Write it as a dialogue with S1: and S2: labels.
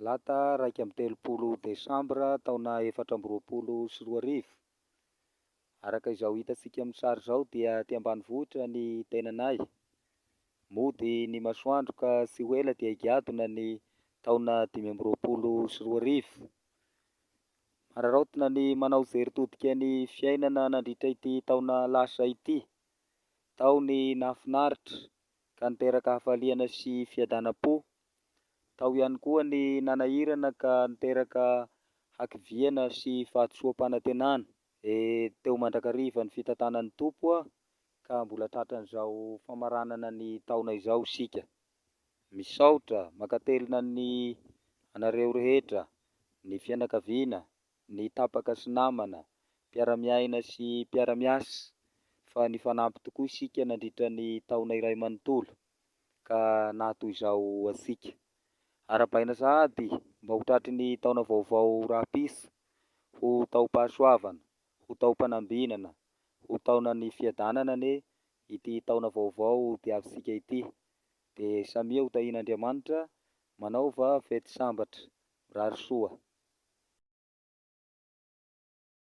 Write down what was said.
S1: Talata 31 desambra taona 2024. Araka izao hitantsika amin'ny sary izao dia aty ambanivohitra ny tenanay. Mody ny masoandro ka tsy ho ela dia higadona ny taona 2025. Araraotina ny manao jery todika ny fiainana nandritra ity taona lasa ity. Tao ny nahafinaritra ka niteraka hafaliana sy fiadanam-po. Tao ihany koa ny nanahirana ka niteraka hakiviana sy fahadisoam-panantenana. Teo mandrakariva ny fitantanan'ny Tompo ka mbola tratran'izao famaranana ny taona izao isika. Misaotra, mankatelina ny anareo rehetra, ny fianakaviana, ny tapaka sy namana, mpiara-miaina sy mpiara-miasa fa nifanampy tokoa isika nandritra ny taona iray manontolo ka naha toy izao antsika. Arahabaina sahady mba ho tratry ny taona vaovao rahampitso, ho taom-pahasoavana, ho taom-panambinana, ho taonan'ny fiadanana anie ity taona vaovao diavintsika ity. Dia samia ho tahian'Andriamanitra, manaova fety sambatra, mirary soa.